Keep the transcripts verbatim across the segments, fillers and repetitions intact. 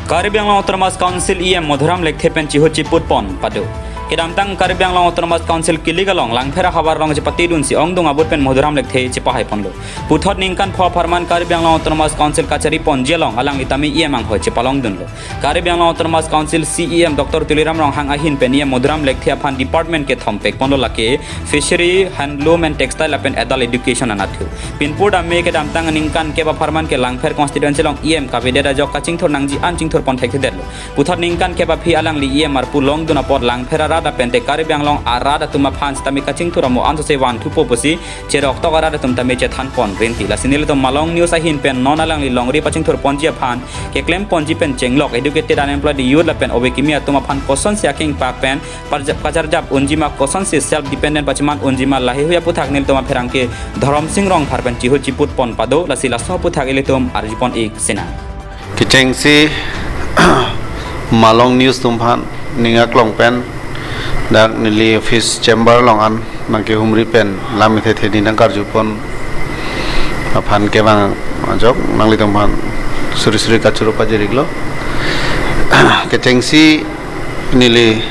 Karbi Anglong Autonomous Council E M Madhuram Lekthe pen chihut chiput pon pado. Kedamtang Karbi Anglong Autonomous Council kilik along Langpher ahavar along chepatedunsi ongdung abut pen Madhuram Lekthe chepahai ponlo. Puthot ningkan pho apharman Karbi Anglong Autonomous Council kachari ponji along alangli tame E M anghoi chepalongdunlo. Karbi Anglong Autonomous Council C E M Doctor Tuliram Ronghang ahin pen E M Madhuram Lekthe aphan department kethom pek ponlo, lake Fishery, Handloom and Textile lapen Adult Education anatthu. Pinpur dame kedamtang ningkan kep apharman ke Langpher constituency along E M kavedet ajok kachingthur nangji an chingthur pon thekthedetlo. Puthot ningkan kep aphi alangli E M arpu longdun apot Langpher arat lapen te Karbi Anglong arat atum aphan sitame kachingthur amo ansose vanthupo pusi cheroktok arat atum tame chethan pon rinti. Lasi nelitum Malong News ahin pen non alangli longri pachingthur ponji aphan keklem ponji pen chenglok educated unemployed youth lapen ove kimi atum aphan kosonsi akengpak pen parjap kacharjap unjima, kosonsi self dependent pacheman unjima, laheihui aputhak nelitum apherangke Dhorom Sing Rongphar pen chihut chiput pon pado. Lasi laso aputhak ilitum arjupon ik sinang. Kechengsi Malong News atum aphan ning aklong pen dak neli office chamber along an nangkehumri pen lam ithe theni nangkarjupon aphan kevang ajok nanglitum aphan suri suri kachoro pajiriklo. Kechengsi neli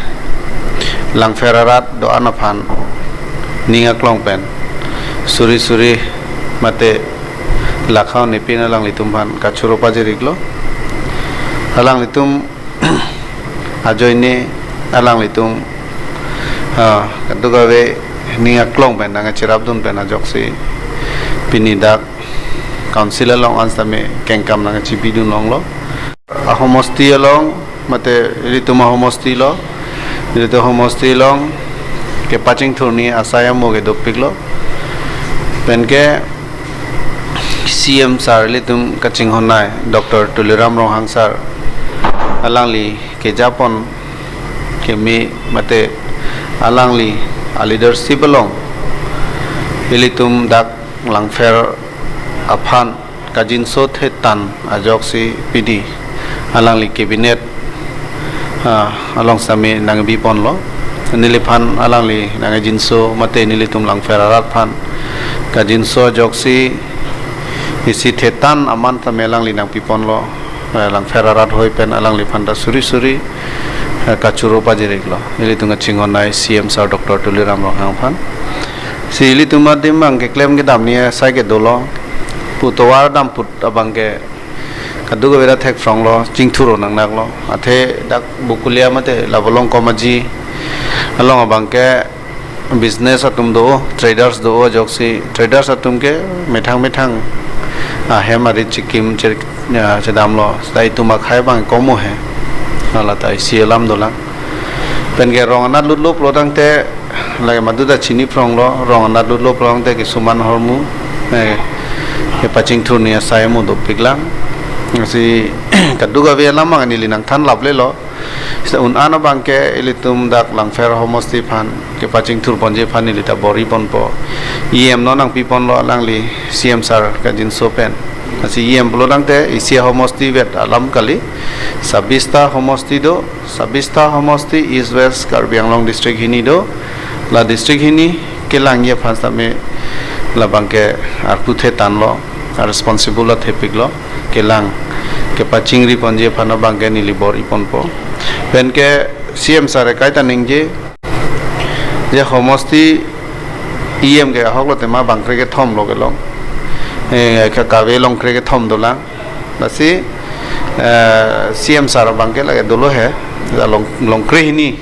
Langpher arat do-an aphan ning aklong pen suri suri mate lakha nepin alanglitum aphan kachoro pajiriklo. Alanglitum ajoine alanglitum, ah, kadokave ning aklong pen nangcherapdun pen ajoksi pini dak council along an sitame kengkam nangchibidun longlo. Ahomosti along mate ilitum ahomosti lo, ilitum ahomosti along kepachingthurni asai amo ke dopiklo. Penke C M sir ilitum kachinghonnei Doctor Tuliram Ronghang sir alangli kejapon keme mate alangli aleadership along ilitum dak Langpher aphan kajinso thetan ajoksi pini alangli cabinet, ah, along sitame nangbiponlo. Neliphan alangli nangjinso mate nelitum Langpher arat aphan kajinso ajoksi isi thetan aman sitame alangli nangpiponlo. Eh, Langpher arat hoi pen alangliphan ta suri suri, eh, kachoro pajiriklo ilitum kachinghonnei C M sir Doctor Tuliram Ronghang aphan. Si ilitum adim abang keklem kedamni asai kedolo, pu tovar damput abangke kadokave ta thekphronglo, chingthur nangnaklo. Athe dak Bokolia mate Labolong Komaji along abangke business atum do, traders do, ajoksi traders atum ke methang methang ahem arit chikim che-, ah, chedamlo. Seta itum akhei abang komo he. Lata isi alam dolang. Penke rong anat lutlo pulotangte lake maduta chiniphronglo, rong anat lutlo pulotangte kisuman ahormu, eh, kepachingthurni asai amo dopiklang. Si kadokave alam abang neli nangthan laplelo. Seta un-an abangke ilitum dak Langpher ahomosti aphan kepachingthur ponji aphan neli ta bor-i ponpo. E M non nangpiponlo alangli C M sir kajinso pen. Lasi E M pulotangte isi ahomosti vet alam kali. Sabista homosti do, Sabista homosti East West Karbi Anglong district hini do. La district hini kelangji aphan sitame labangke arpu thetanlo, a responsible athepiklo, kelang kepachingri ponji aphan abangke neli bor-i ponpo. Penke C M sir kaita ningje je homosti E M ke ahok lo tema bang krekethom lo kelong. Eh, ke kave along krekethom dolang. Lasi, eh, C M sir abangke lake dolo he, la long, long krehini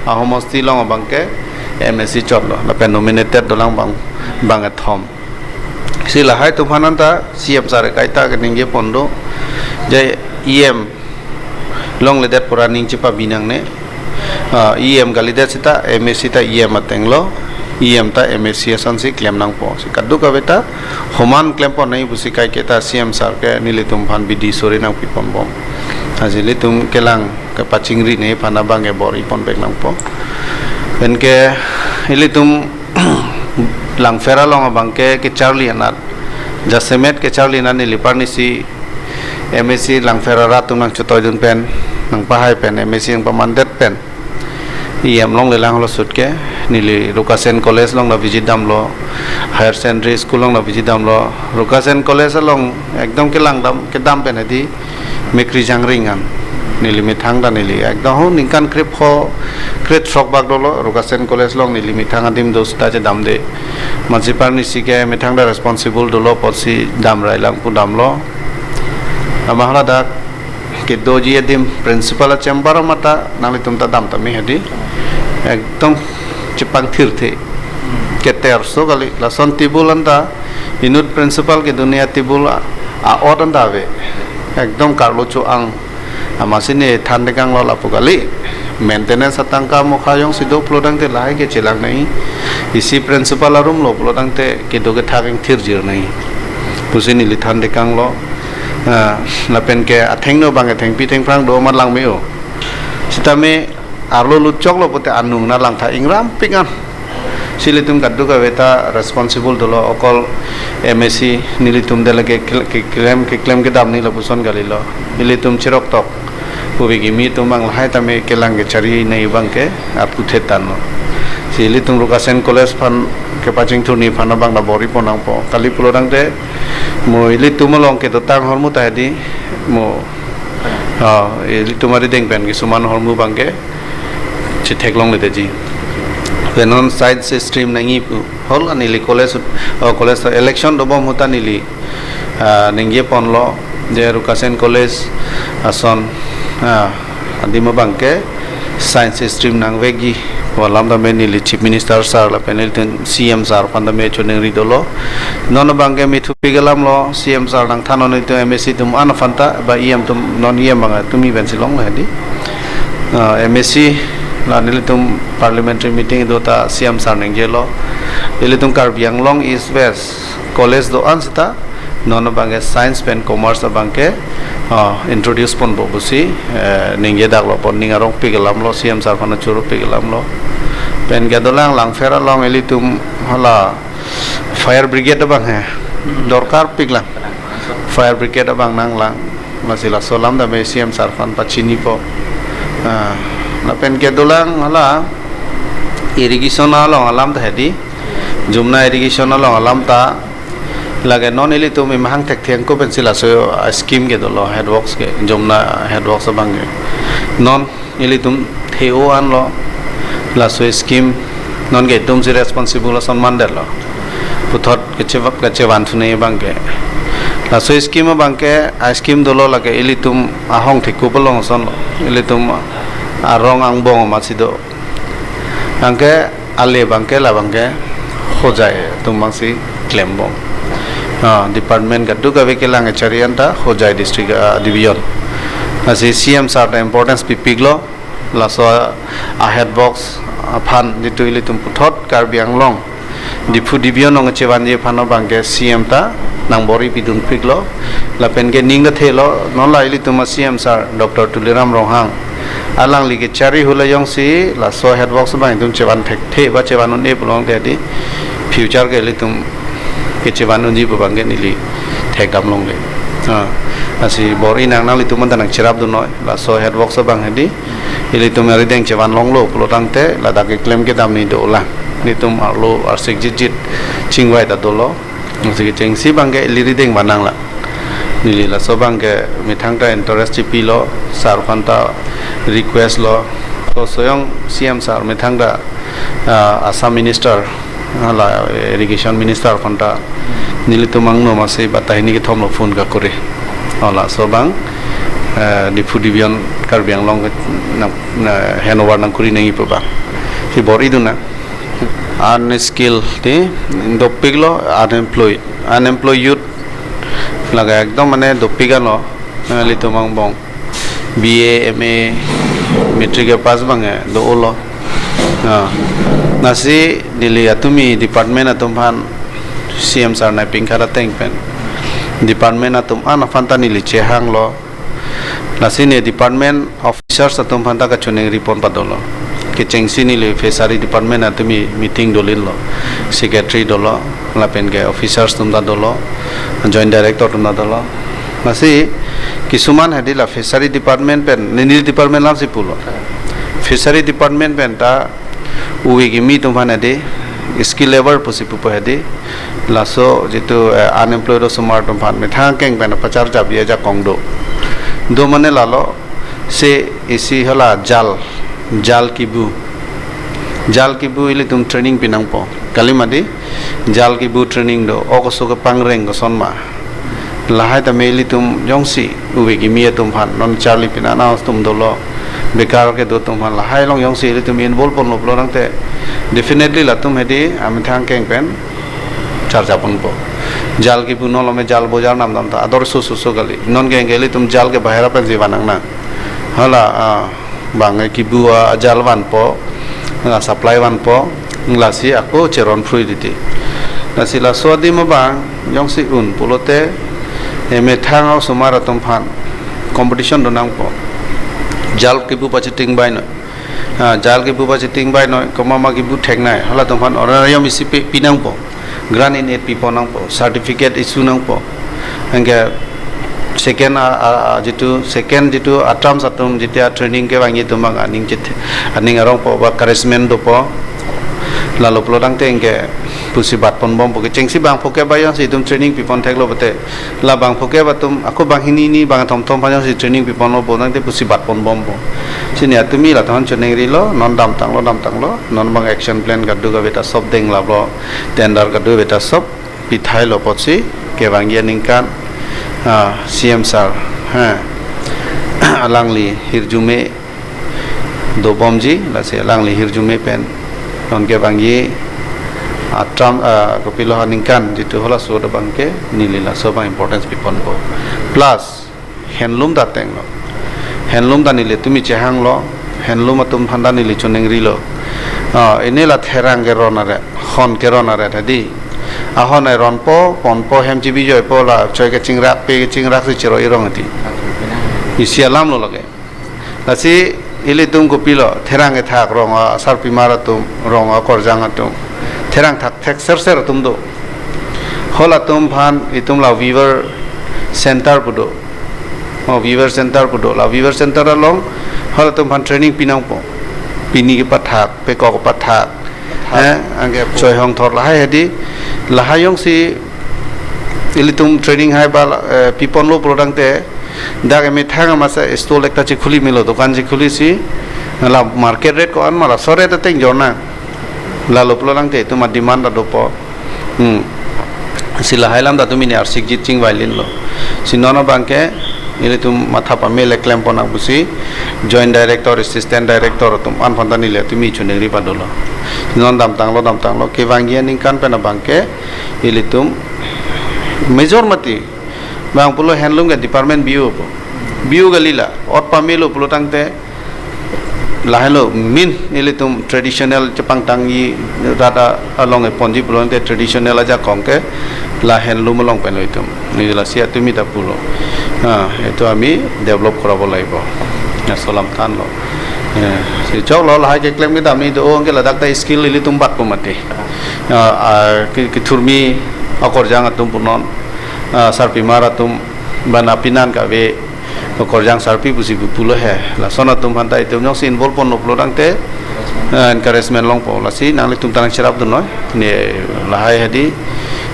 ahomosti along abangke M A C chotlo, lapen nominated dolang bang, bang kethom. Si lahai atum aphan anta C M sir kaita keningje pon do, je E M longledet pura ning chepabi nangne. Ah, E M kalidet seta M A C ta E M atenglo, E M ta M A C asonsi klem nangpo. Si kadokave ta homan klem ponnei pusi kaiketa C M sir ke nelitum aphan bidi suri nangpi ponbom. Lasi ilitum kelang kepachingrinei aphan abangke bor-i ponvek nangpo. Penke ilitum Langpher along abangke kecharli anat, jasemet kecharli anat neli parnisi M A C Langpher arat atum nangchotoidun pen, nangpahai pen, M A C nangpamandet pen, E M longlelang holo sut ke, neli Rukasen College along ta visit damlo, Higher Secondary School along ta visit damlo, Rukasen College along ekdom kelang dam, kedam pen hedi, mekri jangring an. Neli methang ta neli ekdom ho ningkan krepho, krethrok bak dolo, Rukasen College along neli methang adim do seta chedamde. Mansi par nisi ke methang ta responsible dolo apotsi damrai lang pu damlo. Amat haladak kedoji adim principal a-chamber mata nanglitum ta dam tame hedi. Ekdom chepangthirthe. Keterso kali, lason table anta inut principal kedun a-table a, a-ot anta ave. Ekdom karlo cho-ang. Amatsi ne than tekanglo lapu kali. Maintenance atangka mokha jongsi do pulotangte lahai ke chelang nangji. Isi principal a-room lo pulotangte kedo kethak ingthirjir nangji pusi neli than tekanglo. Ah, lapen ke athengno abang ke thengpi thengphrang do amat lang me-o. Sitame arlo lutchoklo pute anung na langtha ingrampik an. Si ilitum kadokave ta responsible dolo, okol M A C nelitum de lake kle-, keklem, keklem kedam ni lapuson kalilo. Ilitum chiroktok pu bigi mi atum abang lahai tame kelang kechari nangji abang ke aputhe tanlo. Si ilitum Rukasen College aphan kepachingthurji aphan abang ta bor-i pon nangpo. Kali pulotangte mo ilitum along kedotang ahormu ta hedi mo, ah, ilitum arideng pen kisuman ahormu abang ke chetheklongledetji. Pen non science stream nangji pu hol neli college, oh, college election dobom ahut ta neli, ah, ningje ponlo je Rukasen College ason, ah, adim abang ke science stream nangvekji pu alam tame neli Chief Minister sir lapen neli ten C M sir aphan tame choningri dolo. Non abang ke mithupik alamlo, C M sir nangthan, non itum M A C atum an aphan ta, ba E M atum, non E M abang atum event si longlo hedi. Ah, M A C la nelitum parliamentary meeting do ta C M sir ningjelo. Ilitum Karbi Anglong East West college do-an seta non abang ke science pen commerce abang ke, ah, introduce ponpo pusi, eh, ningje daklo, pon ning arongpik alamlo, C M sir aphan chorongpik alamlo. Pen ke dolang Langpher along ilitum hala fire brigade abang he dorkarpik lang. Fire brigade abang nanglang. Amatsi laso alam tame C M sir aphan pachinipo. Ah, lapen ke dolang hala irrigation along alam ta hedi. Jumna irrigation along alam ta lake non ilitum imahang thekthe ako pensi laso a-scheme ke dolo, head works ke, Jumna head works abang ke. Non ilitum the-o anlo, laso scheme non ke itum si responsible ason mandetlo. Puthot kechevap kechevanthu nangji abang ke. Laso scheme abang ke, a-scheme dolo lake ilitum ahong thekup along asonlo. Ilitum arong angbong amatsi do. Anke ale abang ke labang ke Hojai atum abangsi klembom. Ah, department kadokave kelang kechari anta Hojai district, ah, division. Lasi C M sir ta importance pipiklo. Laso a-head works aphan jitu ilitum puthot Karbi Anglong Diphu division along chevanji aphan abang ke C M ta nangbor-i pidunpiklo. Lapen ke ning ta thelo, non la ilitum a-C M sir Doctor Tuliram Ronghang alangli kechari ahut la jongsi laso head works abang itum chevan thekthe ba chevan un-e pulote di future ke ilitum kechevan unji pu abang ke neli thekdam longle. Ah, lasi bor-i nang nanglitum anta nangcherapdunnoi, laso head works abang hedi ilitum arideng chevan longlo pulotangte ladak keklem kedam ni dolang. Nelitum arlo arsik jitjit chingvai ta dolo. Lasi kechengsi abang ke ili arideng vanang lang. Neli laso abang ke methang ta interest chipilo, sir aphan ta request lo. To soyong C M sir methang ta, ah, Assam minister, hala irrigation minister aphan ta nelitum angno masi batai hini kethom lo phone kakore. Hala laso abang, eh, Diphu division Karbi Anglong ke nang, na, handover nangkori nangji pu abang. Si bor-idun na. Unskilled te dopiklo, unemployed. Unemployed youth lake ekdom mane dopik anlo, eh, ilitum angbong. B A, M A, matric ke pass abang ke do-olo. Ah. Lasi neli atumi department atum aphan C M sir Neiping Khan ateng pen department atum an aphan ta neli chehanglo. Lasi ne department officers atum aphan ta kachoningri pon padolo. Kechengsi neli fishery department atumi meeting dolinlo. Secretary dolo, lapen ke officers atum ta dolo, joint director atum ta dolo. Lasi kisuman hedi la fishery department pen, neli department alamsi pulo. Fishery department pen ta ove kimi atum aphan hedi, skill labor pusi pupo hedi. Laso jitu, eh, unemployed osomar atum aphan methang akeng pen pacharjapji ajakong do. Do mane lalo, Se isi hala jal, jal kibu. Jal kibu ilitum training pinangpo. Kali mati, jal kibu training do, ok oso kepangreng kosonma. Lahai tame ilitum jongsi, ove kimi atum aphan, non charli pinana atum dolo, bekar kedo atum aphan, lahai along jongsi ilitum involve ponlo pulo tangte, definitely latum hedi amethang keng pen charja ponpo. Jal kibu non lome jal bojar namdam ta, ador so so so kali. Non keng ke ilitum jal ke bahera pensi vanang na. Hala, ah, bang kibu ajal vanpo, la supply vanpo, lasi ako cheron phrui titi. Lasi laso adim abang, jongsi un pulote, emethang aosomar atum aphan competition do nangpo. Jal kibu pachiting bai noi. Ah, jal kibu pachiting bai noi, komat ma kibu theknei, halatum aphan honorarium isi pe pinangpo. Grant in aid pipo nangpo, certificate issue nangpo. Anke second, a, a, a, jitu second jitu atam satum jitia training kevangji atum abang aning chit, aning arongpo ba encouragement dopo. Lalo pulo tangte anke pusi bat ponbompo, kechengsi bang phoke ba jongsi itum training pipon theklo bete, la bang phoke ba atum ako banghini ni bangthom thom aphan jongsi training piponlo pulo tangte pusi bat ponbompo. Sini atumi latum aphan choningrilo, non damtanglo, damtanglo, non bang action plan kadokave ta sop deng laplo, tender kadokave ta sop pithailo apotsi kevangji aningkan, ah, C M sir, ha, alangli hirjume dobomji, lasi alangli hirjume pen non kevangji atam, ah, kopilo aningkan jitu halaso abang ke neli laso abang importance piponpo. Plus handloom ta tenglo. Handloom ta neli tumi chehanglo. Handloom atum aphan ta neli choningrilo. Ah, ini la therang keron aret, hon keron aret hedi. Ahon ai ronpo, ponpo, hem chibi joipo, la choi kechingrak, pe kechingrak si chiroi rong hedi. Isi alam lo lake. Lasi ilitum kopilo, therang kethak rong asarpimar atum, rong akorjang atum. Therang thakthek serser atum do. Halatum aphan itum la weaver center pu do. Oh, weaver center pu do. La weaver center along halatum aphan training pinangpo. Pini kepathak, pekok kepathak. Eh, anke choi hong thor lahai hedi. Lahai jongsi ilitum training hai ba, eh, piponlo pulo tangte, dak emethang amasa stall ekta chekhuli melo, dokan chekhuli si, la market rate ko-an ma laso rate ateng jorna. Lalo pulo tangte itum ademand ta dopo. Hmm. Si lahai alam ta tumi ni arsik jit chingvailinlo. Si non abang ke, ilitum matha pame le klem pon nang pusi, joint director, assistant director atum an aphan ta neli tumi choningri padolo. Non damtanglo, damtanglo, kevangji aningkan pen abang ke, ilitum major mati, bang pulo handloom ke department B O po. B O kali la, ot pamelo pulo tangte, lahelo main ilitum traditional chepangtangji rat along eponji pulo tangte traditional ajakong ke la handloom along penlo itum. Neli lasi atumi ta pulo. Ah, itu ami develop korabo laibo. Ya, laso alam thanlo. Ya, si choklo lahai keklem kedam ni do anke ladak ta skill ilitum batpo mati. Ah, ah, ke, kethurmi akorjang atum punon, ah, sarpimar atum bana pinan kave akorjang sarpi pusi pu pulo he. Lason atum aphan ta itum jongsi involve ponlo pulo tangte, ah, encouragement longpo. Lasi nanglitum ta nangcherap dunnoi. Ne lahai hedi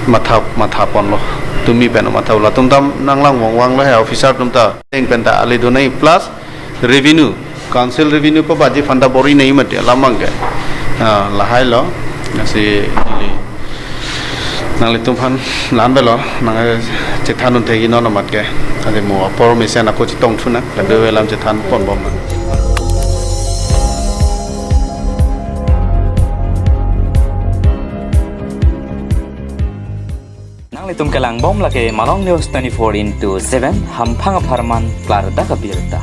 matha, matha ponlo. Tumi pen matha latum ta nanglang vong vanglo he officer atum ta. Teng pen ta ali dunai plus revenue, council revenue pabaji aphan ta bor-inei mati alam abang ke. Ah, lahailo. Lasi ili nanglitum aphan la-an avelo, nangchethan un thekji non amat ke. Ade mo apor mesen ako chetong thu nang, kadokave alam chethan ponbom nang. Nanglitum kelangbom lake Malong News twenty-four into seven, hamphang apharman klardak abirta.